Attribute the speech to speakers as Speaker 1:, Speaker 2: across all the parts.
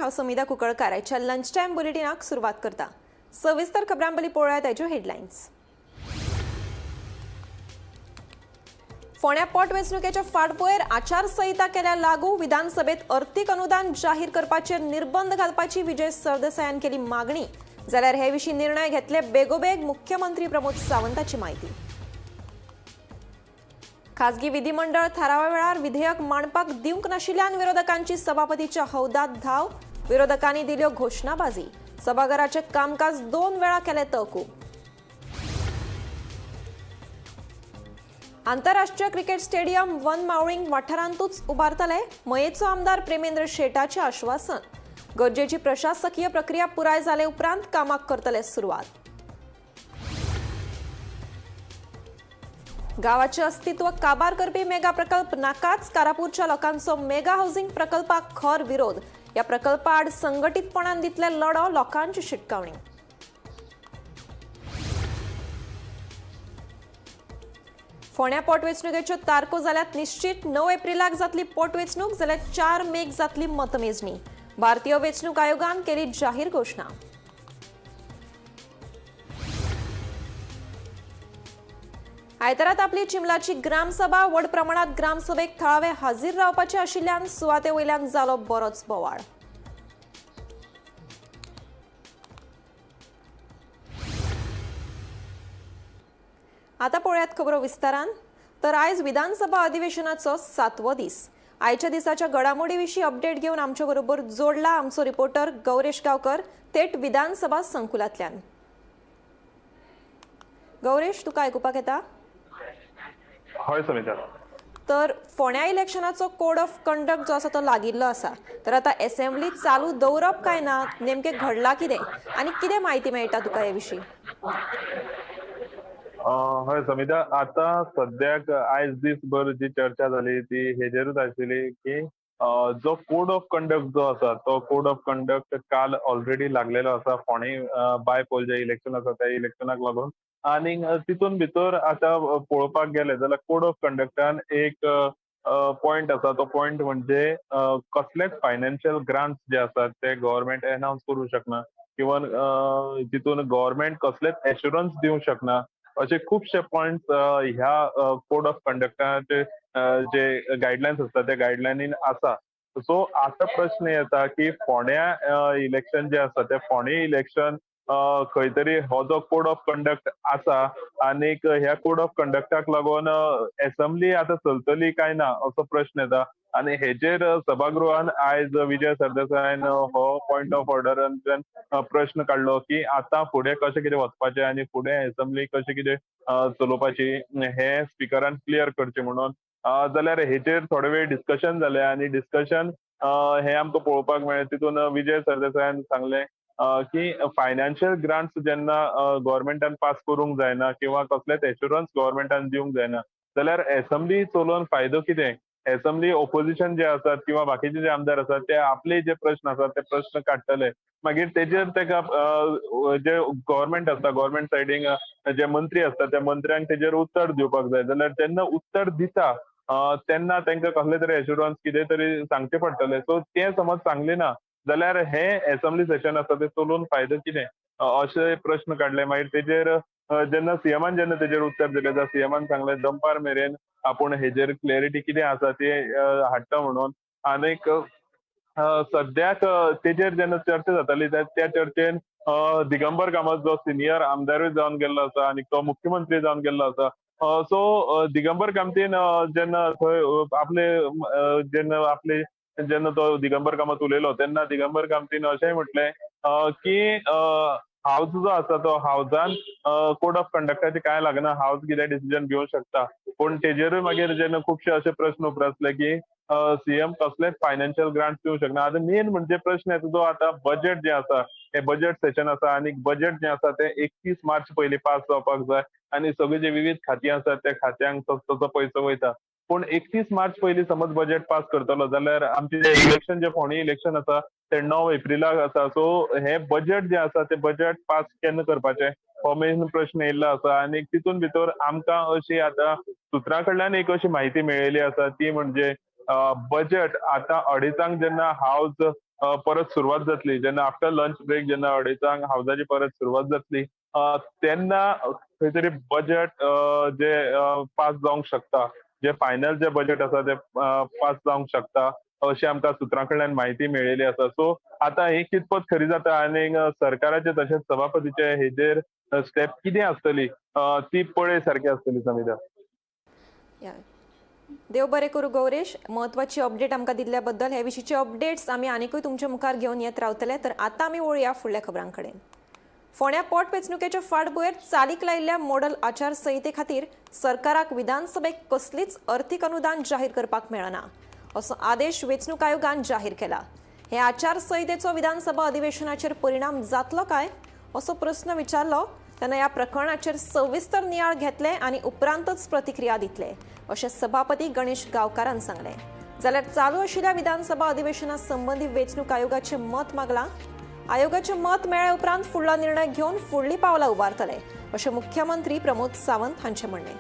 Speaker 1: हांव समिधा कुंकळकार. आयच्या lunch time बुलेटिनाक सुरवात करता. सविस्तर खबरां पयलीं पळोवया ताच्यो हेडलायन्स. फोंड्या पोटवेंचणुकेच्या फाटभुंयेर आचारसंहिता केल्या लागू. विधानसभेत अर्थीक अनुदान जाहीर करपाचेर निर्बंध घालपाची विजय सरदेसायान केली मागणी. जाल्यार हे विशीं निर्णय घेतले बेगोबेग, मुख्यमंत्री प्रमोद सावंताची माहिती. खाजगी विधिमंडळ थारावा वेळार विधेयक मांडपाक दिवंक नाशिल्ल्यान विरोधकांची सभापतीच्या हौदात धाव. विरोधकांनी दिल्यो घोशणाबाजी. सभाघराचे कामकाज 2 वेळा केले तहकूब. आंतरराष्ट्रीय क्रिकेट स्टेडियम वन मावळींग वाठारांतूच उबारतले, मयेचो आमदार प्रेमेंद्र शेटाचे आश्वासन. गरजेची प्रशासकीय प्रक्रिया पुराय जाले उपरांत कामाक करतले सुरवात. गावाचे अस्तित्व काबार करपी मेगा प्रकल्प नाकाच. कारापूरच्या लोकांचो मेगा हाऊसिंग प्रकल्पाक खर विरोध. या प्रकल्पाआड संघटीतपणान दितले लढो, लोकांची शिटकावणी. फोंड्या पोटवेंचणुकेच्यो तारखो जाल्यात निश्चित. 9 एप्रिलाक जातली पोटवेंचणूक, जाल्यार 4 मेक जातली मतमेजणी. भारतीय वेंचणूक आयोगान केली जाहीर घोशणा. आयतारात आपली चिमलाची ग्रामसभा. व्हड प्रमाणात ग्रामसभेक थळावे हाजीर रावपाचे आशिल्ल्यान सुवाते वयल्यान जालो बरोच बोवाळ. आता पळयात खबरो विस्तारान. तर आयज विधानसभा अधिवेशनाचो 7वो दीस. आयच्या दिसाच्या घडामोडी विशीं अपडेट घेवन आमचे बरोबर जोडला आमचो रिपोर्टर गौरेश गांवकर थेट विधानसभा संकुलांतल्यान. गौरेश, तुका आयकुपाक येता?
Speaker 2: हय समिता.
Speaker 1: तर फोंड्या इलेक्शनाचो कोड ऑफ कंडक्ट जो आसा तो लागिल्लो आसा, तर आतां एसेंब्ली चालू दवरप काय ना, नेमकें घडलां कितें आनी कितें म्हायती मेळटा तुका हे विशीं?
Speaker 2: हय समिता, आता सद्याक आयज दीसभर जी चर्चा जाली ती हेजेरूच आशिल्ली की जो कोड ऑफ कंडक्ट जो आसा तो कोड ऑफ कंडक्ट काल ऑलरेडी लागलेलो आसा फोंडे बाय पोल जे इलेक्शन आसा त्या इलेक्शनाक लागून. आनी तितून भितर आतां पळोवपाक गेले जाल्यार कोड ऑफ कंडक्टान एक पॉयंट आसा, तो पॉयंट म्हणजे कसलेच फायनान्शियल ग्रांट्स जे आसात ते गव्हर्मेंट एनावन्स करूंक शकना किंवा तितून गव्हर्मेंट कसलेच एश्युरन्स दिवंक शकना, असे खुबशे पॉयंट्स ह्या कोड ऑफ कंडक्टाचे जे गायडलायन्स आसता त्या गायडलायनीन आसा. सो आतां प्रश्न येता की फोंड्या इलेक्शन जे आसा ते फोंडे इलेक्शन खंय तरी हो जो कोड ऑफ कंडक्ट आसा आनीक ह्या कोड ऑफ कंडक्टाक लागून एसेंब्ली आतां चलतली काय ना असो प्रश्न येता. आनी हेजेर सभागृहान आयज विजय सरदेसायान हो पॉयंट ऑफ ऑर्डरांतल्यान प्रश्न काडलो की आतां फुडें कशें कितें वचपाचें आनी फुडें एसेंब्ली कशें कितें चलोवपाची हें स्पिकरान क्लियर करचें म्हणून. जाल्यार हेजेर थोडे वेळ डिस्कशन जालें आनी डिस्कशन हें आमकां पळोवपाक मेळ्ळें. तितून विजय सरदेसायान सांगलें की फायनान्शियल ग्रांट्स जेन्ना गव्हर्मेंटान पास करूंक जायना किंवा कसलेच एश्युरन्स गव्हर्मेंटान दिवंक जायना जाल्यार एसेंब्ली चलोवन फायदो कितें? एसेंब्ली ओपोजिशन जे आसात किंवा बाकीचे जे आमदार आसात ते आपले जे प्रश्न आसात ते प्रश्न काडटले, मागीर तेजेर तेका जे गव्हर्मेंट आसता गव्हर्मेंट सायडीन जे मंत्री आसता त्या मंत्र्यांक तेजेर उत्तर दिवपाक जाय. जाल्यार जेन्ना उत्तर दिता तेन्ना तांकां कसले तरी एश्युरन्स कितें तरी सांगचें पडटलें. सो तें समज सांगलें ना जाल्यार हे एसेंब्ली सेशन आसा तें चलोवन फायदो कितें अशे प्रश्न काडले. मागीर तेजेर जेन्ना सीएमान जेन्ना तेजेर उत्तर दिलें जाल्यार सीएमान सांगलें दनपार मेरेन आपूण हेजेर क्लॅरिटी कितें आसा ती हाडटा म्हणून. आनीक सद्याक तेजेर जेन्ना चर्चा जाताली त्या चर्चेन दिगंबर कामत जो सिनियर आमदारूय जावन गेल्लो आसा आनी तो मुख्यमंत्री जावन गेल्लो आसा, सो दिगंबर कामतीन जेन्ना थंय आपले जेन्ना आपले जेन्ना तो दिगंबर कामत उलयलो तेन्ना दिगंबर कामतीन अशेंय म्हटलें की हावज जो आसा तो हावजान कोड ऑफ कंडक्टाचे कांय लागना, हावज कितें डिसिजन घेवंक शकता. पूण तेजेरूय मागीर जेन्ना खुबशे अशे प्रश्न उप्रासले की सीएम कसलेच फायनान्शियल ग्रांट दिवंक शकना. आतां मेन म्हणजे प्रश्न येता तो आतां बजेट जें आसा हें बजेट सेशन आसा आनी बजेट जें आसा तें 31 मार्च पयलीं पास जावपाक जाय आनी सगळीं जी विवीध खातीं आसात त्या खात्यांक तसो पयसो वयता. पूण 31 मार्च पयलीं समज बजेट पास करतलो जाल्यार आमचें जें इलेक्शन जें फोंडे इलेक्शन आसा तें 9 एप्रिलाक आसा. सो हें बजेट जें आसा तें बजेट पास केन्ना करपाचें हो मेन प्रश्न येयल्लो आसा. आनी तितून भितर आमकां अशी आतां सुत्रां कडल्यान एक अशी म्हायती मेळिल्ली आसा ती म्हणजे बजेट आतां 2:30 जेन्ना हावज परत सुरवात जातली, जेन्ना आफ्टर लंच ब्रेक जेन्ना 2:30 हावजाची परत सुरवात जातली तेन्ना खंय तरी बजेट जे पास जावंक शकता, जे फायनल जे बजेट आसा ते पास जावंक शकता अशी आमकां सुत्रां कडल्यान म्हायती मेळिल्ली आसा. सो आतां ही कितपत खरी जाता आनी सरकाराचे तशेंच सभापतीचे हेजेर स्टेप कितें आसतली ती पळय सारकी आसतली. समिता,
Speaker 1: देव बरें करूं गौरेश, म्हत्वाची अपडेट आमकां दिल्ल्या बद्दल. हे विशींचे अपडेट्स आमी आनिकूय तुमच्या मुखार घेवन येत रावतले. तर आतां आमी वळया फुडल्या खबरां कडेन. फोंड्या पोटवेंचणुकेच्या फाटभुंयेर चालीक लायिल्ल्या मॉडल आचारसंहिते खातीर सरकाराक विधानसभेक कसलीच अर्थीक अनुदान जाहीर करपाक मेळना असो आदेश वेंचणूक आयोगान जाहीर केला. हे आचारसंहितेचो विधानसभा अधिवेशनाचेर परिणाम जातलो काय असो प्रस्न विचारलो तेन्ना ह्या प्रकरणाचेर सविस्तर नियाळ घेतले आनी उपरांतच प्रतिक्रिया दितले अशें सभापती गणेश गांवकारान सांगलें. जाल्यार चालू आशिल्ल्या विधानसभा अधिवेशना संबंदी वेंचणूक आयोगाचें मत मागलां. आयोगाचें मत मेळ्ळे उपरांत फुडलो निर्णय घेवन फुडलीं पावलां उबारतले अशें मुख्यमंत्री प्रमोद सावंत हांचें म्हणणें.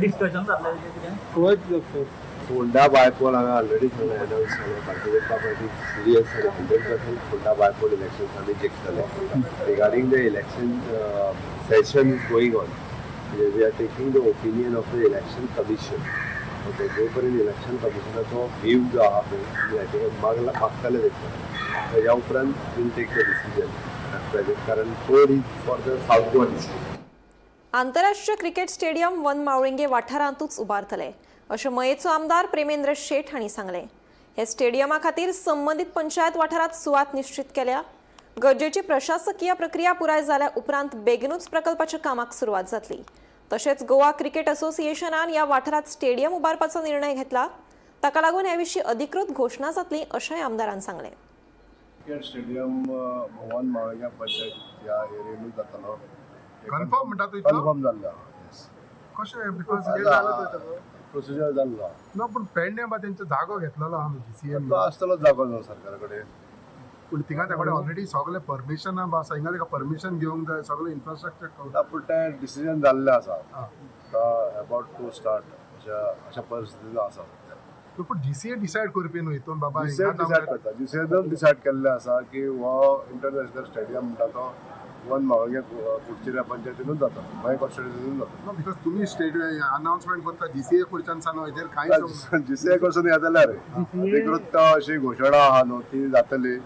Speaker 3: डिस्कशन जातलें कितें?
Speaker 4: फोंडा बायपोल हांवें ऑलरेडी थंय अनावन्स केलें. भारतीय जनता पार्टी सिरियस आनी 100% फोंडा बायपोल इलेक्शन आमी जिखतले. Regarding the election session is going on, we are taking the opinion of the election commission. Okay, जो पर्यंत इलेक्शन कमिशनाचो व्हीव जो आहा पळय हाजे मागतले तेंच्या, तेज्या उपरांत we'll take the decision at present, कारण code is for the South Goa district.
Speaker 1: आंतरराष्ट्रीय क्रिकेट स्टेडियम वन मावळिंगे वाठारांतूच उबारतले अशें मयेचो आमदार प्रेमेंद्र शेट हांणी सांगलें. हे स्टेडियमा खातीर संबंदीत पंचायत वाठारांत सुवात निश्चित केल्या. गरजेची प्रशासकीय प्रक्रिया पुराय जाल्या उपरांत बेगीनूच प्रकल्पाच्या कामाक सुरवात जातली. तशेंच गोवा क्रिकेट असोसिएशनान ह्या वाठारांत स्टेडियम उबारपाचो निर्णय घेतला, ताका लागून हे विशीं अधिकृत घोशणा जातली अशेंय आमदारान सांगलें.
Speaker 4: क्रिकेट स्टेडियम वन मावळग्या पंचायत ह्या एरियेनूच जातलो.
Speaker 5: कन्फर्म म्हणटा तूं?
Speaker 4: कन्फर्म जाल्लो.
Speaker 5: कशें? Because हे जालें थंय.
Speaker 4: प्रोसिजर जाल्लो.
Speaker 5: ना, पूण पेडणे बा तेंचो जागो घेतलेलो आहा जीसीएम.
Speaker 4: तो आसतलो जागो न्हू सरकारा कडेन.
Speaker 5: पूण थिंगा त्या कडेन ऑलरेडी सगळें परमिशन बा आसा. हिंगा ताका परमिशन घेवंक जाय, सगळें इन्फ्रास्ट्रक्चर.
Speaker 4: ना, पूण तें डिसिजन जाल्लें आसा, अबाउट टू स्टार्ट अशा परिस्थितीन आसा सद्या.
Speaker 5: पूण जीसीए डिसायड करपी न्हू हितून बाबा?
Speaker 4: जीसीए डिसायड करता. जीसीएनूच डिसायड केल्लें आसा की हो इंटरनॅशनल स्टेडियम म्हणटा तो वन मावळग्या कुडचिऱ्या पंचायतीनूच जाता, मयें कॉन्स्टिट्युन्सीनूच जाता.
Speaker 5: नो, because तुमी स्टेट अनाउन्समेंट करता, जीसीए कडच्यान सांग हेजेर कांय.
Speaker 4: जीसीए कडसून येतले रे अधिकृत अशी घोशणा आहा न्हू, ती जातली.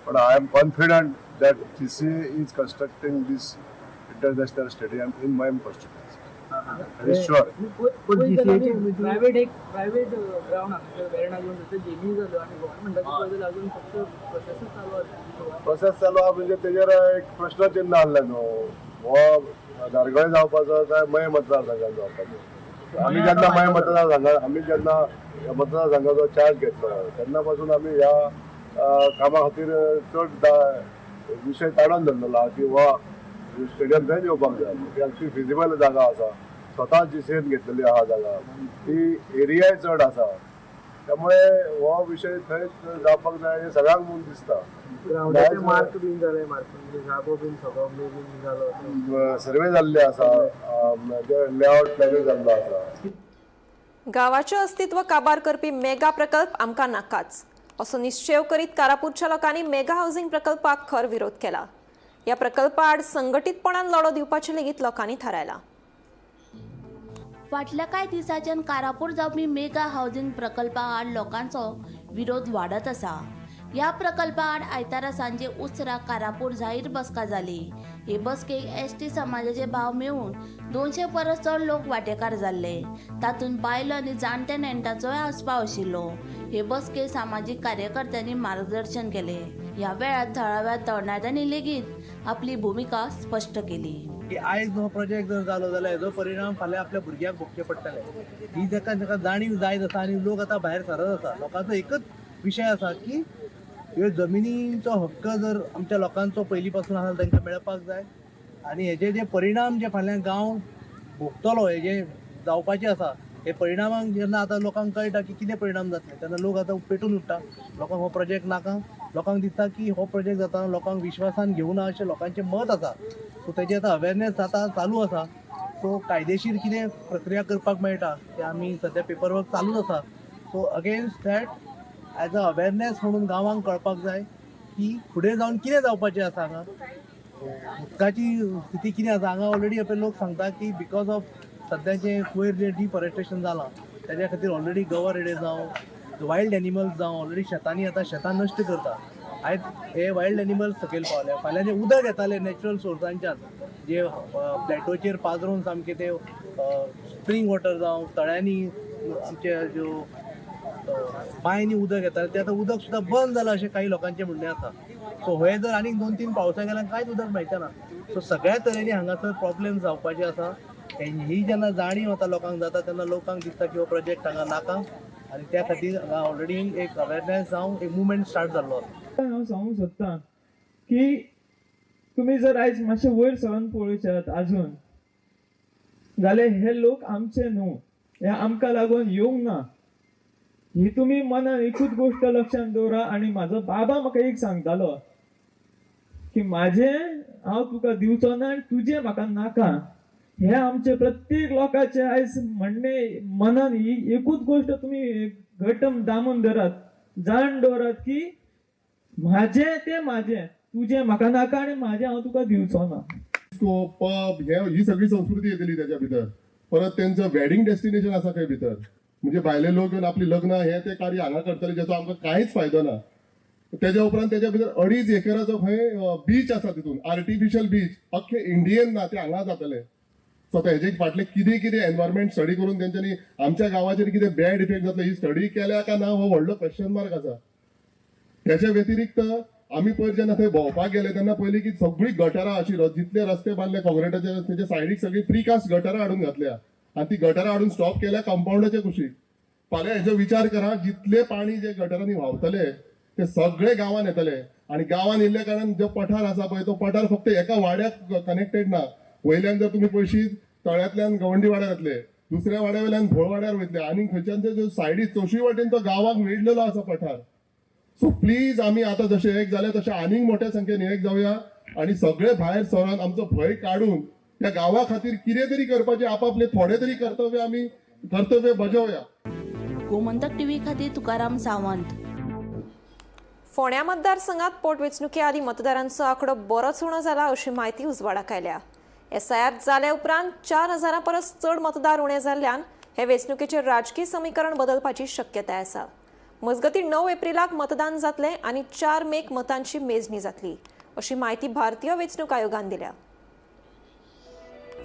Speaker 4: पण I am confident that GCA is constructing this international stadium in Mayem constituency, is sure.
Speaker 3: Private एक प्रायव्हेट ग्राउंड हांगासर वेर्णा घेवन थंयसर गेमी जाल्यो आनी गव्हर्मेंटाचे पळय अजून फक्त प्रोसेसूच चालू आसा.
Speaker 4: प्रोसेस चालू आहा म्हणजे तेजेर एक प्रश्नचिन्ह आहलें न्हू, हो धारगळे जावपाचो काय मये मतदारसंघात जावपाचो. आमी जेन्ना मये मतदारसंघात, आमी जेन्ना मतदारसंघाचो चार्ज घेतलो तेन्ना पासून आमी ह्या कामा खातीर चड विशय ताणून धरलेलो आहा की हो स्टेडियम थंयच येवपाक जाय, कित्याक ती फिजिबल जागा आसा. स्वता जीसीएन घेतलेली आहा जागा, ती एरियाय चड आसा, त्यामुळे हो विशय थंयच जावपाक जाय हें सगळ्यांक म्हूण दिसता.
Speaker 3: ग्रावंडाचे मार्क बीन जाले, मार्क म्हणजे जागो बीन सगळो बीन जालो.
Speaker 4: सर्वे जाल्ले आसा, लेआउट प्लॅनूय जाल्लो आसा.
Speaker 1: गावाचें अस्तित्व काबार करपी मेगा प्रकल्प आमकां नाकाच असो निश्चेव करीत कारापूरच्या लोकांनी मेगा हावसिंग प्रकल्पाक खर विरोध केला. ह्या प्रकल्पा आड संघटीतपणान लढो दिवपाचें लेगीत लोकांनी थारायलां.
Speaker 6: फाटल्या कांय दिसांच्यान कारापूर जावपी मेगा हावसिंग प्रकल्पा आड लोकांचो विरोध वाडत आसा. ह्या प्रकल्पा आड आयतारा सांजे उसरां कारापूर जाहीर बसका जाली. हे बसकेक एस टी समाजाचे भाव मेळून 200 परस चड लोक वांटेकार जाल्ले. तातूंत बायलो आनी जाणटे नेण्ट्यांचोय आस्पाव आशिल्लो. हे बसकेक सामाजीक कार्यकर्त्यांनी मार्गदर्शन केलें. ह्या वेळार थळाव्या तरणाट्यांनी लेगीत आपली भुमिका स्पश्ट केली.
Speaker 7: की आयज हो प्रोजेक्ट जर जालो जाल्यार हेजो परिणाम फाल्यां आपल्या भुरग्यांक भोगचे पडटले, ही ताका ताका जाणीव जायत आसा आनी लोक आतां भायर सरत आसा. लोकांचो एकच विशय आसा की ह्यो जमिनीचो हक्क जर आमच्या लोकांचो पयलीं पासून आसा, तांकां मेळपाक जाय आनी हेजे जे परिणाम जे फाल्यां गांव भोगतलो, हेजे जावपाचें आसा हे परिणामांक जेन्ना आतां लोकांक कळटा की कितें परिणाम जातले तेन्ना लोक आतां पेटून उठ्ठा. लोकांक हो प्रोजेक्ट नाका, लोकांक दिसता की हो प्रोजेक्ट जाता लोकांक विश्वासान घेवना अशें लोकांचें मत आसा. सो तेजें आतां अवेरनेस आतां चालू आसा. सो कायदेशीर कितें प्रक्रिया करपाक मेळटा ते आमी सद्या पेपर वर्क चालूच आसा. So against that as a awareness म्हणून गांवांक कळपाक जाय की फुडें जावन कितें जावपाचें आसा. हांगा उदकाची स्थिती कितें आसा, हांगा ऑलरेडी आपले लोक सांगता की because of सद्याचें वयर जें डिफॉरेस्टेशन जालां तेज्या खातीर ऑलरेडी गवर रेडे जावं वायल्ड एनिमल्स जावं ऑलरेडी शेतांनी आतां शेतां नश्ट करता. आयज हे वायल्ड एनिमल्स सकयल पावले, फाल्यां जें उदक येतालें नॅचरल सोर्सांच्यान जे प्लॅटोचेर पाजरून सामकें ते स्प्रींग वॉटर जावं तळ्यांनी आमचे ज्यो बांयनी उदक येतालें तें आतां उदक सुद्दां बंद जालां अशें काही लोकांचें म्हणणें आसा. सो हे जर आनीक 2-3 पावसां गेल्यार कांयच उदक मेळचें ना. सो सगळ्या तरेनी हांगासर प्रॉब्लेम जावपाचे आसा. ही जेन्ना जाणीव आतां लोकांक जाता तेन्ना लोकांक दिसता की हो प्रोजेक्ट हांगा नाका आनी त्या खातीर हांगा ऑलरेडी एक अवेरनेस जावं एक मुवमेंट स्टार्ट जाल्लो आसा.
Speaker 8: हांव सांगूंक सोदतां की तुमी जर आयज मातशें वयर सरून पळोवशात आजून जाल्यार हे लोक आमचे न्हू, हे आमकां लागून येवंक ना. ही तुमी मनान एकूच गोश्ट लक्षांत दवरा. आनी म्हाजो बाबा म्हाका एक सांगतालो की म्हाजें हांव तुका दिवचो ना आनी तुजें म्हाका नाका. हे आमचे प्रत्येक लोकांचे आयज म्हणणें मनान ही एकूच गोश्ट तुमी घट दामून धरात, जाण दवरात की म्हाजें तें म्हाजें, तुजें म्हाका नाका आनी म्हाजें हांव तुका दिवचो ना.
Speaker 9: डिस्को, पब हे ही सगळी संस्कृती येतली त्याच्या भितर. परत त्यांचं वेडिंग डेस्टिनेशन आसा खंय भितर, म्हणजे भायले लोक येवन आपली लग्नां हे ते कार्य हांगा करतले, ज्याचो आमकां कांयच फायदो ना. तेज्या उपरांत तेज्या भितर 2.5 एकराचो खंय बीच आसा, तितून आर्टिफिशियल बीच अख्खे इंडियन ना ते हांगा जातले. सो आतां हेजे फाटले कितें कितें एनवायरमेंट स्टडी करून तेंच्यांनी आमच्या गांवाचेर कितें बॅड इफेक्ट जातलो ही स्टडी केल्या काय ना हो व्हडलो क्वेश्चन मार्क आसा. त्याच्या व्यतिरिक्त आमी पयर जेन्ना थंय भोंवपाक गेले तेन्ना पयली की सगळी गटरां अशी जितले रस्ते बांदले काँक्रिटाचे तेच्या सायडीक सगळी प्रिकास्ट गटरां हाडून घातल्या आनी ती गटरां हाडून स्टॉप केल्या कंपाऊंडाच्या कुशीक. फाल्यां हेजो विचार करा, जितले पाणी जे गटरांनी व्हांवतले ते सगळे गांवान येतले आनी गांवान येयल्ल्या कारणान जो पठार आसा पळय तो पठार फक्त एका वाड्याक कनेक्टेड ना. वयल्यान जर तुमी पळयशीत तळ्यांतल्यान गवंडी वाड्यार येतले, दुसऱ्या वाड्या वयल्यान भोळ वाड्यार वयतले आनी खंयच्यान ते सायडी चोशीय वाटेन तो गांवाक वेडलेलो आसा पठार. सो प्लीज आमी आतां जशे एक जाले तशे आनीक मोठ्या संख्येन एक जावया आनी सगळे भायर सरून आमचो भंय काडून त्या गांवा खातीर कितें तरी करपाचें आपापले थोडे तरी कर्तव्य आमी कर्तव्य बजावया.
Speaker 6: गोमंतक टीव्ही खातीर तुकाराम सावंत.
Speaker 1: फोंड्या मतदारसंघात पोटवेंचणुके आदीं मतदारांचो आंकडो बरोच उणो जाला अशी म्हायती उजवाडाक आयल्या. एसआयआर जाल्या उपरांत 4000 परस चड मतदार उणे जाल्ल्यान हे वेंचणुकेचें राजकी समीकरण बदलपाची शक्यताय आसा. मजगतीं 9 एप्रिलाक मतदान जातलें आनी 4 मेक मतांची मेजणी जातली अशी म्हायती भारतीय वेंचणूक आयोगान दिल्या.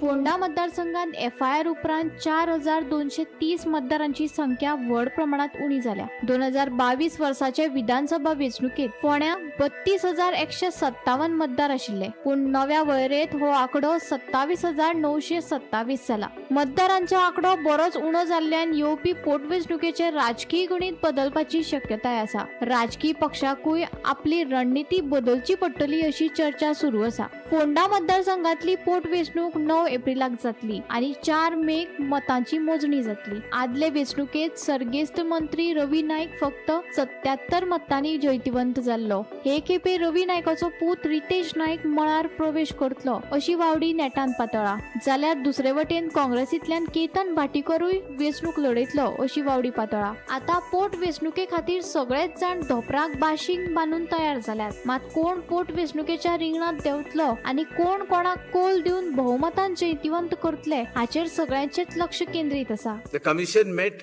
Speaker 10: फोंडा मतदारसंघात एफआयआर उपरांत 4230 मतदारांची संख्या व्हड प्रमाणात उणी जाल्या. 2022 वर्साचे विधानसभा वेंचणुकेत फोंड्या 32,157 मतदार आशिल्ले, पूण नव्या वळेरेंत हो आंकडो 27,927 जाला. मतदारांचो आंकडो बरोच उणो जाल्ल्यान येवपी पोटवेंचणुकेचे राजकीय गणीत बदलपाची शक्यताय आसा. राजकीय पक्षाकूय आपली रणनिती बदलची पडटली अशी चर्चा सुरू आसा. फोंडा मतदारसंघातली पोटवेंचणूक 9 एप्रिलाक जातली आनी 4 मेक मतांची मोजणी जातली. आदले वेंचणुकेत सर्गेस्त मंत्री रवी नायक फक्त 77 मतांनी जैतिवंत जाल्लो. हे खेपे रवी नायकाचो पूत रितेश नायक मळार प्रवेश करतलो अशी वावडी नेटान पातळा, जाल्यार दुसरे वटेन काँग्रेसींतल्यान केतन भाटीकरूय वेंचणूक लढयतलो अशी वावडी पातळा. आता पोट वेंचणुके खातीर सगळेच जाण धोपराक बाशींग बांदून तयार जाल्यात. मात कोण पोट वेंचणुकेच्या रिंगणांत देंवतलो आनी कोण कोणाक कोल दिवन बहुमतान जैतिवंत करतले हाचेर सगळ्यांचेच लक्ष केंद्रीत आसा.
Speaker 11: The Commission met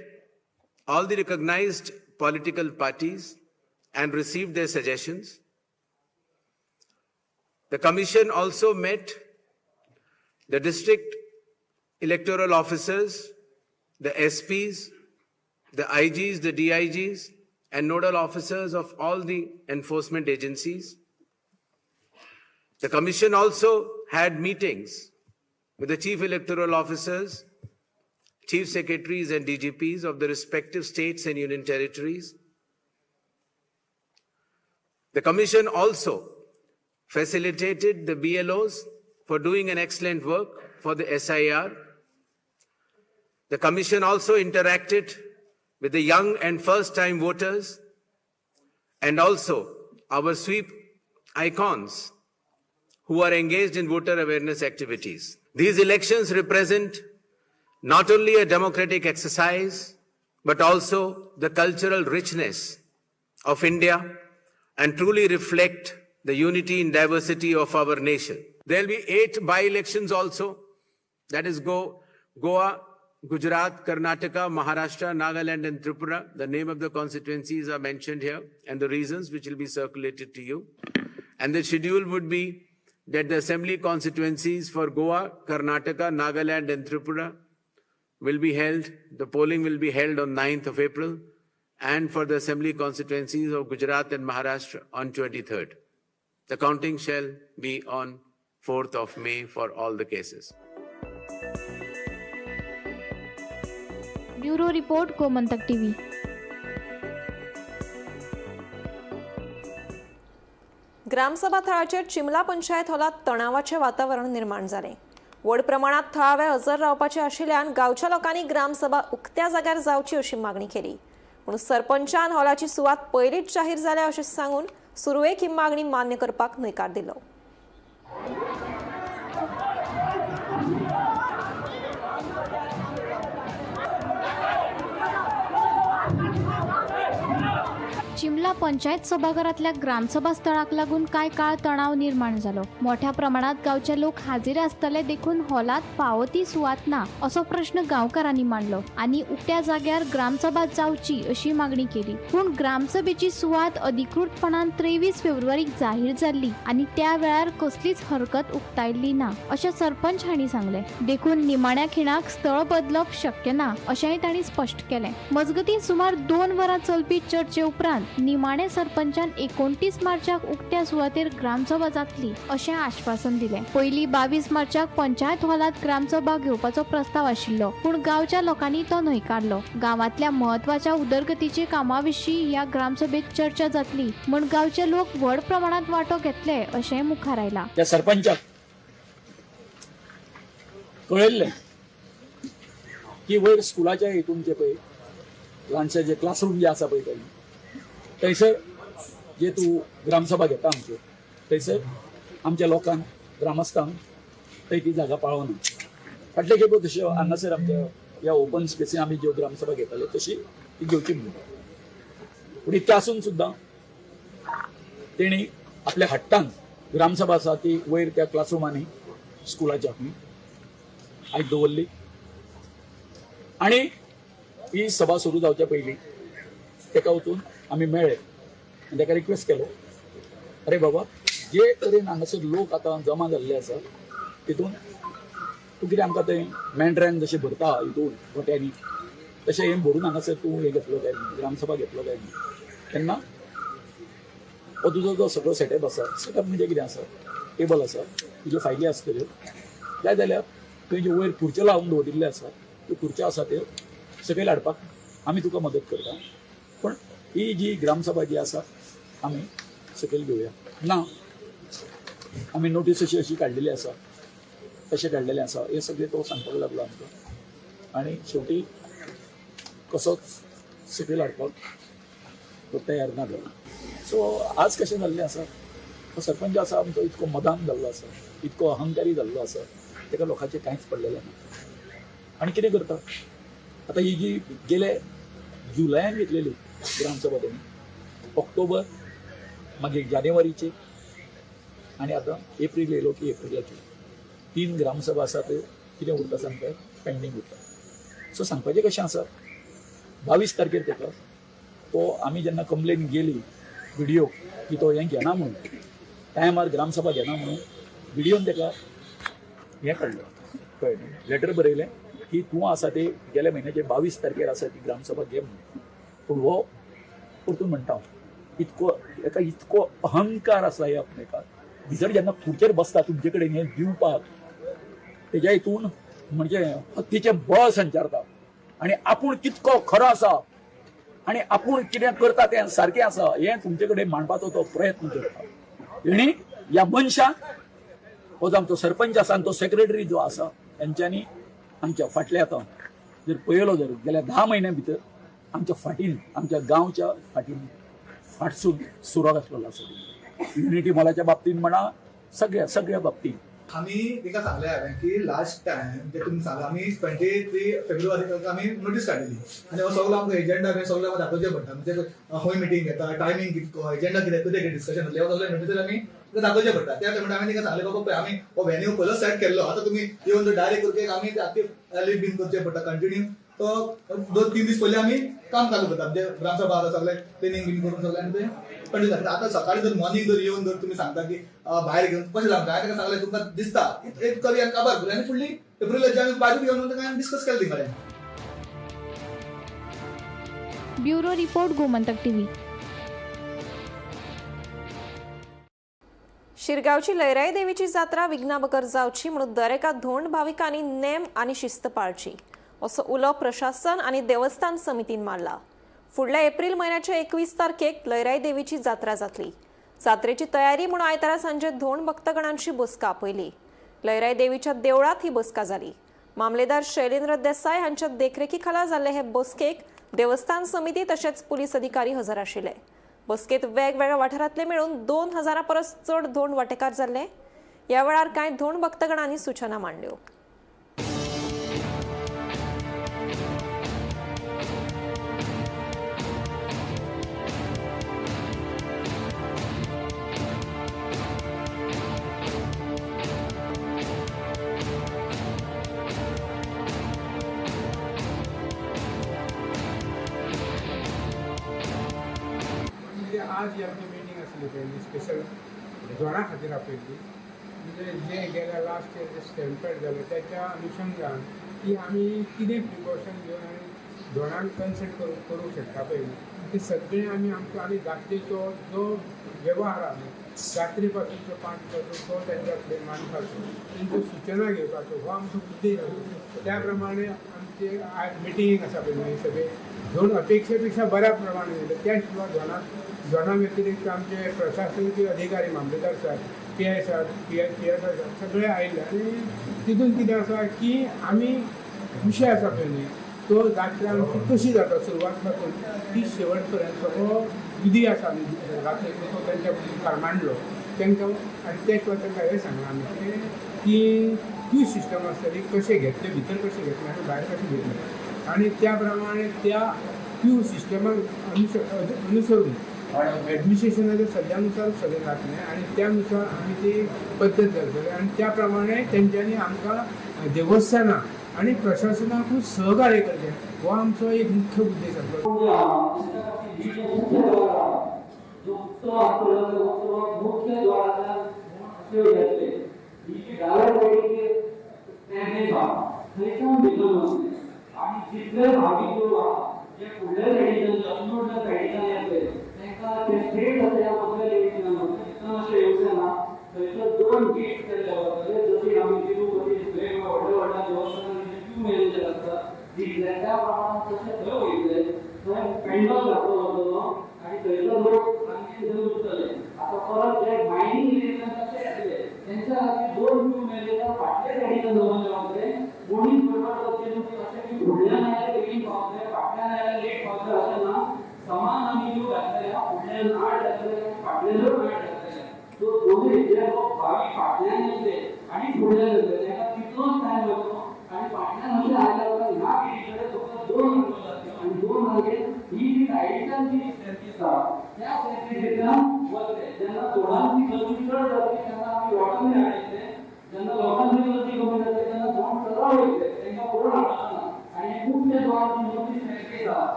Speaker 11: all the recognized political parties and received their suggestions. The Commission also met the district electoral officers, the SPs, the IGs, the DIGs, and nodal officers of all the enforcement agencies. The Commission also had meetings with the chief electoral officers, chief secretaries, and DGPs of the respective states and union territories. The Commission also facilitated the BLOs for doing an excellent work for the SIR. The Commission also interacted with the young and first-time voters and also our SVEEP icons who are engaged in voter awareness activities. These elections represent not only a democratic exercise, but also the cultural richness of India and truly reflect the unity and diversity of our nation. There will be 8 by-elections also, that is Goa, Gujarat, Karnataka, Maharashtra, Nagaland and Tripura. The name of the constituencies are mentioned here and the reasons, which will be circulated to you. And the schedule would be that the assembly constituencies for Goa, Karnataka, Nagaland and Tripura will be held, the polling will be held on 9th of April, and for the assembly constituencies of Gujarat and Maharashtra on 23rd. The counting shall be on 4th of May for all the cases.
Speaker 10: Bureau report, Gomantak TV.
Speaker 1: Gram sabha थळाचेर चिमला panchayat हॉलात तणावाचें वातावरण निर्माण जालें. व्हड प्रमाणात थळावे हजर रावपाचे आशिल्ल्यान गांवच्या लोकांनी ग्रामसभा उक्त्या जाग्यार जावची अशी मागणी केली. पूण सरपंचान हॉलाची सुवात पयलींच जाहीर जाल्या अशें सांगून सुरवेक ही मागणी मान्य करपाक न्हयकार दिलो.
Speaker 10: चिमला पंचायत सभाघरांतल्या ग्रामसभा स्थळाक लागून कांय काळ तणाव निर्माण जालो. मोठ्या प्रमाणात गांवचे लोक हाजीर आसतले देखून हॉलात फावो ती सुवात ना असो प्रश्न गांवकारांनी मांडलो आनी उक्त्या जाग्यार ग्रामसभा जावची अशी मागणी केली. पूण ग्रामसभेची सुवात अधिकृतपणान 23 फेब्रुवारीक जाहीर जाल्ली आनी त्या वेळार कसलीच हरकत उक्तायल्ली ना अशें सरपंच हांणी सांगलें. देखून निमाण्या खिणाक स्थळ बदलप शक्य ना अशेंय तांणी स्पश्ट केलें. मजगतीं सुमार 2 वरां चलपी चर्चे उपरांत निमाणे सरपंचान 29 मार्चाक उक्त्या सुवातेर ग्रामसभा जातली अशें आश्वासन दिलें. पयलीं 22 मार्चाक पंचायत हॉलात ग्रामसभा घेवपाचो प्रस्ताव आशिल्लो, पूण गांवच्या लोकांनी तो न्हयकारलो. गांवांतल्या म्हत्वाच्या उदरगतीच्या कामां विशीं ह्या ग्रामसभेत चर्चा जातली म्हूण गांवचे लोक व्हड प्रमाणात वांटो घेतले अशें मुखार आयलां.
Speaker 12: त्या सरपंचाक कळयल्लें की वयर स्कुलाच्या हितून जे पळय ल्हानशे जे क्लासरूम जे आसा पळय थंयसर जे तूं ग्रामसभा घेता आमच्यो थंयसर आमच्या लोकांक ग्रामस्थांक थंय ती जागा पावना. फाटले खेपो तश्यो हांगासर आमच्या ह्या ओपन स्पेसीन आमी ज्यो ग्रामसभा घेताले तशी ती घेवची म्हणून. पूण इतकें आसून सुद्दां तेणी आपल्या हट्टान ग्रामसभा आसा ती वयर त्या क्लासरुमांनी स्कुलाच्या आयज दवरली आनी ही सभा सुरू जावच्या पयलीं ताका वचून आमी मेळ्ळे आनी ताका रिक्वेस्ट केलो, अरे बाबा जे तरेन हांगासर लोक आतां जमा जाल्ले आसा तितून तूं कितें आमकां थंय मेंढऱ्यान जशें भरता हितून गोट्यांनी तशें हें भरून हांगासर तूं हें घेतलो काय ग्रामसभा घेतलो काय तेन्ना हो तुजो जो सगळो सेटअप आसा, सेटअप म्हणजे कितें आसा, टेबल आसा, तुज्यो फायली आसतल्यो, जाय जाल्यार तुवें ज्यो वयर खुर्च्यो लावन दवरिल्ल्यो आसा त्यो खुर्च्यो आसा त्यो सकयल हाडपाक आमी तुका मदत करता, पण ही जी ग्रामसभा जी आसा आमी सकयल घेवया ना. आमी नोटीस अशी अशी काडलेली आसा, तशें काडलेलें आसा, हें सगळें तो सांगपाक लागलो आमकां आनी शेवटी कसोच सकयल हाडपाक तो तयार ना जालो. सो आज कशें जाल्लें आसा, तो सरपंच आसा आमचो इतको मदान जाल्लो आसा, इतको अहंकारी जाल्लो आसा, ताका लोकांचें कांयच पडलेलें ना. आनी कितें करता आतां ही जी गेले जुलयान घेतलेली ग्रामसभा तेणी ऑक्टोबर मागीर जानेवारीची आनी आतां एप्रील येयलो की एप्रिलाची 3 ग्रामसभा आसा त्यो कितें उरता सामकें पेंडींग उरता. सो सांगपाचें कशें आसा, 22 तारखेर ताका तो आमी जेन्ना कंप्लेन गेली विडियो की तो हें घेना म्हणून टायमार ग्रामसभा घेना म्हणून विडियोन ताका हें काडलें, कळ्ळें, लेटर बरयलें की तूं आसा ते गेल्या म्हयन्याचे 22 तारखेर आसा ती ग्रामसभा घे म्हणून. पूण हो परतून म्हणटा इतको एका इतको अहंकार आसा ह्या आपणेका भितर जेन्ना खुर्चेर बसता तुमचे कडेन हें दिवपाक तेज्या हितून म्हणजे हत्तीचें बळ संचारता आनी आपूण कितको खरो आसा आनी आपूण कितें करता तें सारकें आसा हें तुमचे कडेन मांडपाचो तो प्रयत्न करता. हेणी ह्या मनशाक हो जो आमचो सरपंच आसा आनी तो सेक्रेटरी जो आसा तेंच्यांनी आमच्या फाटल्या आतां जर पळयलो जर गेल्या 10 म्हयन्या भितर आमच्या फाटीन, आमच्या गांवच्या फाटीन फाटसून सुरो घातलेलो आसा. युनिटी मॉलाच्या बाबतीन म्हणा, सगळ्या सगळ्या बाबतीन.
Speaker 7: आमी ताका सांगलें हांवें की लास्ट टायम जे तुमी सांगला आमी 23 फेब्रुवारी आमी नोटीस काडलेली आनी हो सगलो आमकां एजेंडा बी सगलो आमकां दाखोवचें पडटा, म्हणजे खंय मिटींग घेता, टायमींग कितको, एजेंडा कितें कितें कितें डिस्कशन जातलें, हो सगळें नोटीसार आमी दाखोवचें पडटा. त्या टायमार हांवें ताका सांगलें बाबा पळय आमी हो व्हेन्यू पयलो सेट केल्लो, आतां तुमी येवन डायरेक्ट करचे आमी आख्खी लिफ्ट बीन करचें पडटा कंटिन्यू. तो 2-3 दीस पयलीं आमी काम चालू करता, म्हणजे ग्रामसभा आतां सगळें क्लिनींग बीन करून सगळें आनी तें कंटिन्यू जाता. आतां सकाळी जर मॉर्निंग जर येवन जर तुमी सांगता की भायर घेवन कशें सांगता, हांवें ताका सांगलें तुमकां दिसता एक करूया आनी काबार करूया आनी फुडली एप्रिलाची आमी बाजू घेवन ताका डिस्कस केलें तिंगा कडेन.
Speaker 10: Bureau report, Gomantak TV.
Speaker 1: शिरगांवची लयराई देवीची जात्रा विघ्नाबगर जावची म्हणून दरेका धोंड भाविकांनी नेम आनी शिस्त पाळची असो उलो प्रशासन आनी देवस्थान समितीन मारला. फुडल्या एप्रिल म्हयन्याच्या 21 तारखेक लयराई देवीची जात्रा जातली. जात्रेची तयारी म्हणून आयतारा सांजे धोंड भक्तगणांची बसका आपयली. लयराई देवीच्या देवळात ही बसका जाली. मामलेदार शैलेंद्र देसाय हांच्या देखरेखी खाला जाल्ले हे बसकेक देवस्थान समिती तशेंच पुलीस अधिकारी हजर आशिल्ले. बसकेत वेगवेगळ्या वाठारांतले मेळून 2000 परस चड धोंड वांटेकार जाल्ले. ह्या वेळार कांय धोंड भक्तगणांनी सूचना मांडल्यो.
Speaker 13: आज ही आमची मिटींग आसली पळय स्पेशल धोंडा खातीर आपयल्ली, म्हणजे जे गेल्या लास्ट इयर जे स्टॅम्पेड जालें त्याच्या अनुशंगान की आमी कितें प्रिकॉशन घेवन आनी धोंडांक कन्सल्ट करूंक शकता पळय ते सगळें आमी आमचो आनी जात्रेचो जो वेव्हार आसा जात्रे पासून 5 पासून तो तांच्या फुडें मांडपाचो, तांच्यो सुचना घेवपाचो हो आमचो उद्देश आसा. त्या प्रमाणे आमचे आयज मिटींग आसा पळय सगळे धोंड अपेक्षे पेक्षा बऱ्या प्रमाणे दिले. त्या शिवाय धोंडा व्यतिरिक्त आमचे प्रशासनाचे अधिकारी मामलेदार साहेब, PI sir, PI sir सगळे आयले आनी तितून कितें आसा की आमी विशय आसा पळय न्ही तो जात्रा आमची कशी जाता सुरवात पासून ती शेवट पर्यंत सगळो विधी आसा आमी जात्रेचो तो तांच्या मुखार मांडलो तांकां. आनी त्या शिवाय तांकां हें सांगलां आमी की क्यू सिस्टम आसतली, कशें घेतलें भितर कशें घेतलें आनी भायर कशें घेतलें आनी त्या प्रमाणे त्या क्यू सिस्टमाक अनुसरून एडमिनिस्ट्रेशनाच्या सल्ल्यानुसार सगळें जातलें आनी त्यानुसार आमी ती पद्दत घालतले आनी त्या प्रमाणे तेंच्यांनी आमकां देवस्थानां आनी प्रशासनाकूय सहकार्य करचें हो आमचो एक मुख्य उद्देश आसलो.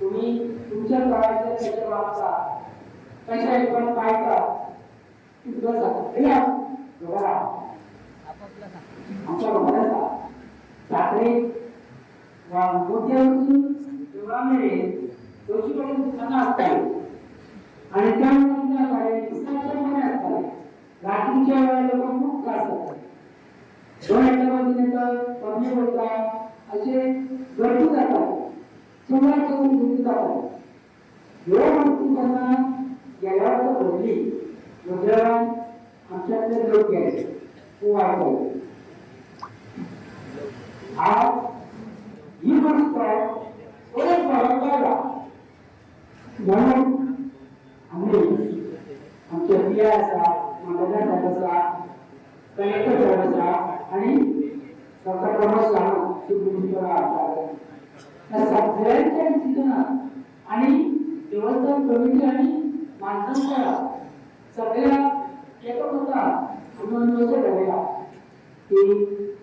Speaker 14: तुम्ही तुमच्या काळाचे कशे वागता कशे पण पाळता तितलो खबर आमच्या खबर आसा जात्रेक वा मोठ्या वचून देवळा मेरेन दोनशे कडेन दुकानां आसताली आनी त्या दुकाना कडेन दिसाचे बरें आसतालें. रात्रीच्या वेळार लोकांक खूब त्रास जाताले. दोन एका बाजून येता पब्लीक वयता अशें गर्दी जाता, चुरा करून गर्दी जाता. ह्यो वस्तू जेन्ना गेल्या वर्सा घडली, गोंधळान आमच्यांतले लोक गेले. खूब वायट जालें. आज ही गोष्ट परत परत लागला म्हणून आम्ही आमचे पी I आसा, मामलेदार साहेब आसा, कलेक्टर साहेब आसा आणि doctor Pramod Sawant chief minister आमदार, ह्या सगळ्यांच्या डिसिजनात आणि देवस्थान कमिटी आणि माणसांच्या सगळ्या एकमतान आम्ही अशें ठरयलां की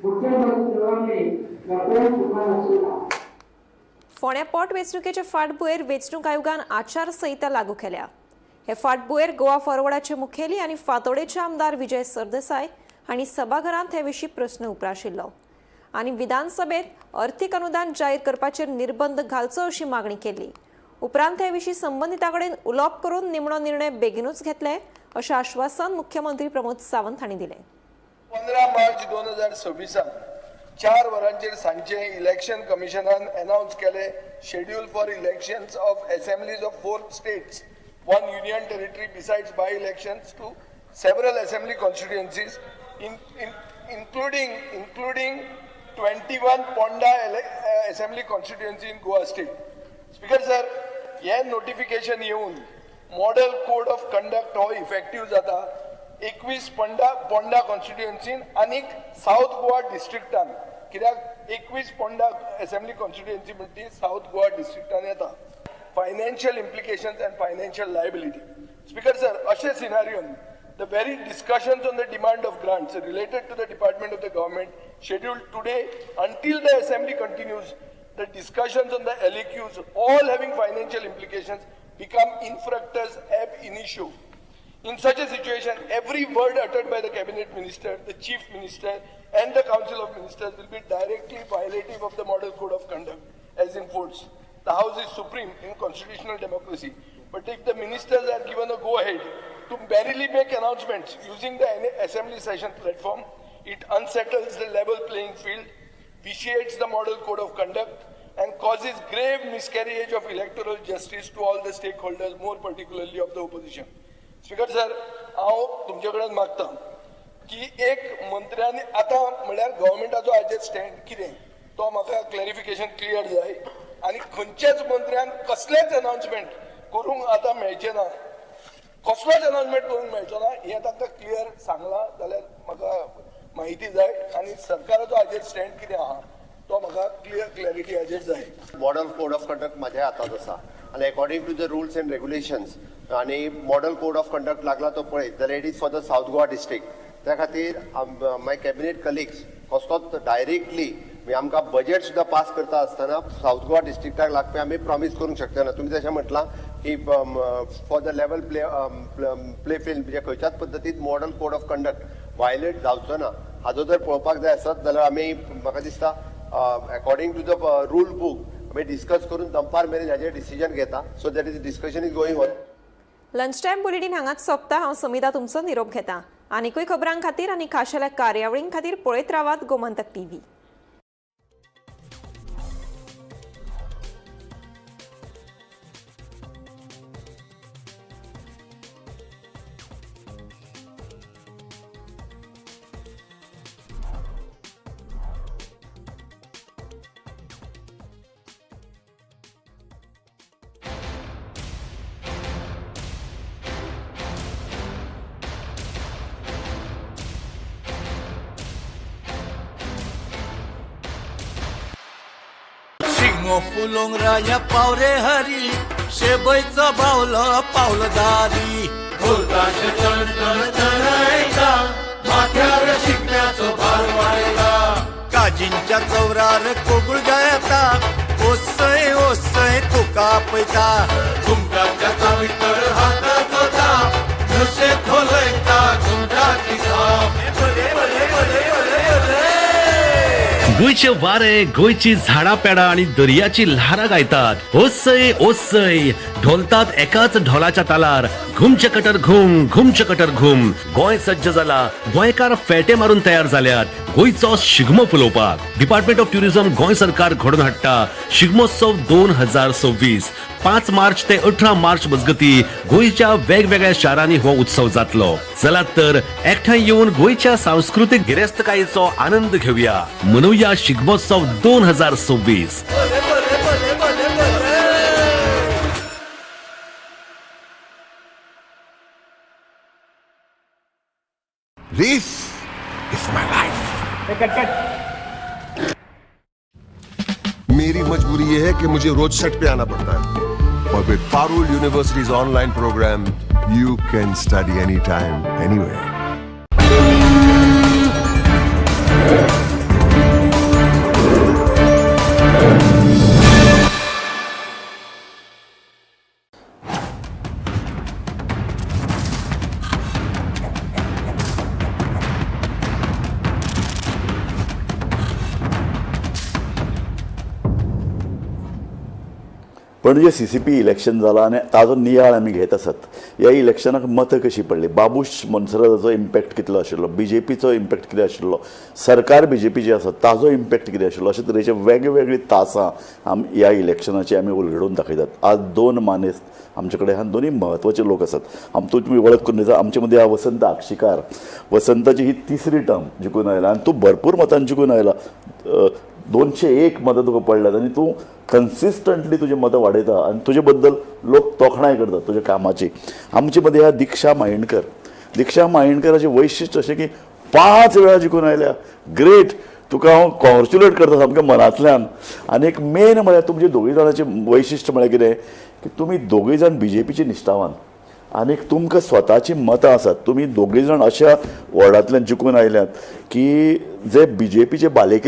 Speaker 14: बुट्ट्या पासून देवळा मेरेन कोण दुकान आसचें ना.
Speaker 1: फोंड्या पोट वेंचणुकेचे फाटभुंयेर वेंचणूक आयोगान आचारसंहिता लागू केल्या. हे फाटभुंयेर गोवा फॉरवर्डाचे मुखेली आनी फातोडेचे आमदार विजय सरदेसाय हांणी सभाघरांत हे विशीं प्रस्न उप्राशिल्लो आनी विधानसभेत अर्थीक अनुदान जाहीर करपाचेर निर्बंध घालचो अशी मागणी केल्ली. उपरांत हे विशीं संबंदिता कडेन उलोवप करून निमणो निर्णय बेगिनूच घेतले अशें आश्वासन मुख्यमंत्री प्रमोद सावंत हांणी दिलें.
Speaker 15: 15 मार्च 2026आक 4 वरांचेर सांजचे इलेक्शन कमिशनान अनाउन्स केले schedule for elections of assemblies of four states, one union territory, besides by elections to several assembly constituencies in including 21 Ponda assembly constituency in Goa state. Speaker sir, हे नोटिफिकेशन येवन model code of conduct हो effective जाता 21 पोंडा कॉन्स्टिट्युएन्सीन आनीक south Goa डिस्ट्रिक्टान, कित्याक 21 Ponda assembly constituency म्हणटा ती south Goa डिस्ट्रिक्टान येता. Financial implications and financial liability. Speaker sir, अशे सिनारियोन the very discussions on the demand of grants related to the department of the government scheduled today until the assembly continues, the discussions on the LAQs, all having financial implications, become infructuous ab initio. In such a situation, every word uttered by the cabinet minister, the chief minister, and the council of ministers will be directly violative of the model code of conduct as enforced. The House is supreme in constitutional democracy. But if the ministers are given a go-ahead to barely make announcements using the assembly session platform, it unsettles the level playing field, vitiates the model code of conduct, and causes grave miscarriage of electoral justice to all the stakeholders, more particularly of the opposition. Speaker sir, हांव तुमचे कडेन मागता की एक मंत्र्यांनी आतां म्हणल्यार गव्हर्मेंटाचो हाजेर स्टँड कितें तो म्हाका क्लॅरिफिकेशन क्लियर जाय आनी खंयच्याच मंत्र्यान कसलेंच अनाउन्समेंट करूंक आतां मेळचें ना, कसलोच अनाउन्समेंट करूंक मेळचो ना, हें तांकां क्लियर सांगलां जाल्यार म्हाका म्हायती जाय आनी सरकाराचो हाजेर स्टँड कितें आहा तो म्हाका क्लियर क्लॅरिटी हाजेर जाय.
Speaker 16: मॉडल कोड ऑफ कंडक्ट माझ्या हातात आसा आनी according to the rules and regulations आनी मॉडल कोड ऑफ कंडक्ट लागला तो पळयत जाल्यार it is for the South Goa district. त्या खातीर माय कॅबिनेट कलिग्स कसलोच डायरेक्टली म्हणजे आमकां बजेट सुद्दां पास करता आसतना सावथ गोवा डिस्ट्रिक्टाक लागपी आमी प्रॉमीस करूंक शकचे ना. तुमी जशें म्हटलां की for the level play field, म्हणजे खंयच्याच पद्दतीन model code of conduct violate जावचो ना, हाजो जर पळोवपाक जाय आसत जाल्यार आमी म्हाका दिसता according to the rule book आमी डिस्कस करून दनपार मेरेन हाजेर डिसिजन घेता. So that is discussion is going on.
Speaker 1: Lunch time bulletin हांगाच सोंपता. हांव समिता तुमचो निरोप घेता. आनिकूय खबरां खातीर आनी खाशेल्या कार्यावळीं खातीर पळयत रावात गोमंतक टीव्ही.
Speaker 17: शिगमो फुलोंग राया पावरे हरी, शेबयचो बावलो पावलो दारी. ढोलताशे चण चण चणयता, माथ्यार शिगम्याचो भार वाडयता. काजींच्या चवरार कोगूळ गायता, ओसय ओसय तुका पळयता. घुमटाच्या चावीतर हाताचो दाब, जशे धोलयता घुमटाची थाप. बले बले बले बले बले.
Speaker 18: गोंयचे वारे, गोंयची झाडां पेडां आनी दर्याची ल्हारां गायतात ओसय ओसय, ढोलतात एकाच ढोलाच्या तालार, घुमचे कटर घुम, घुमचे कटर घुम. गोंय सज्ज जाला, गोंयकार फेटे मारून तयार जाल्यात गोंयचो शिगमो फुलोवपाक. डिपार्टमेंट ऑफ ट्युरिझम, गोंय सरकार घडोवन हाडटा शिगमोत्सव 2026. 5 मार्च ते 18 मार्च मजगती गोंयच्या वेगवेगळ्या शारांनी हो उत्सव जातलो. चलात तर एकठांय येवन गोंयच्या सांस्कृतीक गिरेस्तकायेचो आनंद घेवया. मनोवया Shigmotsav 2026.
Speaker 19: This is my life. मेरी मजबूरी ये है कि मुझे रोज सेट पे आना पड़ता है और with Parul University's online program, you can study anytime, anywhere.
Speaker 20: Panaji CCP election जालां आनी ताजो नियाळ आमी घेत आसात. ह्या इलेक्शनाक मतां कशीं पडलीं, बाबूश मोन्सेराताचो इम्पॅक्ट कितलो आशिल्लो, बीजेपीचो इम्पॅक्ट कितें आशिल्लो, सरकार बीजेपीचें आसा ताजो इम्पॅक्ट कितें आशिल्लो, अशे तरेचे वेगवेगळी तासां आमी ह्या इलेक्शनाची आमी उलगडून दाखयतात. आज दोन मानेस्त आमचे कडेन आहा, दोनूय म्हत्वाचे लोक आसात. आमचो तुमी वळख करून दिता. आमचे मदीं आहा वसंत आक्षीकार. वसंताची ही तिसरी टर्म जिखून आयला आनी तूं भरपूर मतान जिखून आयला. 201 मतां तुका पडल्यात आनी तूं कन्सिस्टंटली तुजी मतां वाडयता आनी तुजे बद्दल लोक तोखणाय करतात तुज्या कामाची. आमचे मदीं आहा दीक्षा मायणकर. दीक्षा मायणकराचें वैशिश्ट अशें की 5 वेळा जिखून आयल्या. ग्रेट, तुका हांव कॉंग्रेच्युलेट करता सामकें मनांतल्यान. आनी एक मेन म्हळ्यार तुमचे दोगूय जाणांचें वैशिश्ट म्हळ्यार कितें की तुमी दोगूय जाण बीजेपीचे निश्ठावान आनी तुमकां स्वताची मतां आसात. तुमी दोगूय जाण अशा वॉर्डांतल्यान जिखून आयल्यात की जे बीजेपीचे बालेकिल्ले